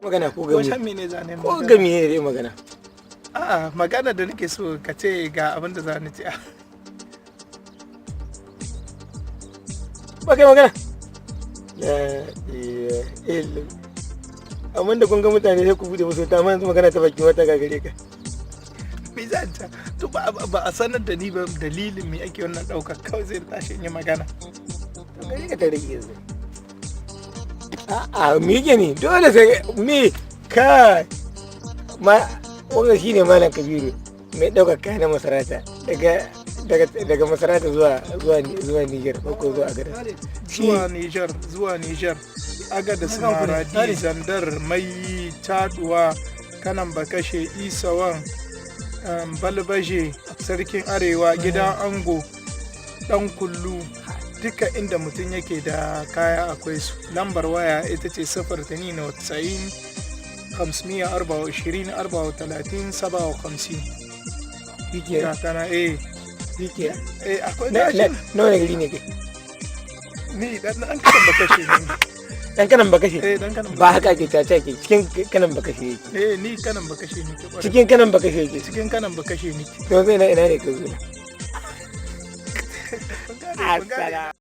Magana ko gami? Wajen mene zane Ko magana? gami ne dai magana. A'a, magana da nake so ka ce ga abin da za ni ce. Ba kai magana. La ilaha illallah. Amma da kun ga mutane sai ku bude musu wuta, amma yanzu magana ta baki wata gagare ka. Me za ta? To ba a sanar da ni ba dalilin me ake wannan ɗaukar, kawai zai tashi in yi magana. To gare ka ta rage yanzu. A'a, me yake ne? Dole sai me kai. Ma wannan shine Malam Kabiru mai ɗaukar kaya na Masarata daga Masarata zuwa Niger ko zuwa Agadez. Zuwa Niger, zuwa Niger. Agadez, Maradi, Zandar, Mai, Taduwa, Kanan Bakashe, Isawan, Balbaje, Sarkin Arewa, Gidan Ango, Dan Kullu, duka inda mutum yake da kaya akwai su. Lambar waya ita ce 090 524 34 57. Shike. Ga tana eh. Shike. Eh, akwai Na gashi. Na wani gari ne kai? Ni dan Kanan Bakashe ne. Dan Kanan Bakashe. Eh, dan Kanan. Ba haka ake caca ke cikin Kanan Bakashe yake. Eh, ni Kanan Bakashe ne ke. Cikin Kanan Bakashe yake. Cikin Kanan Bakashe ne. To yanzu ina ne ka zo? Kun gane, kun gane. Assalamu.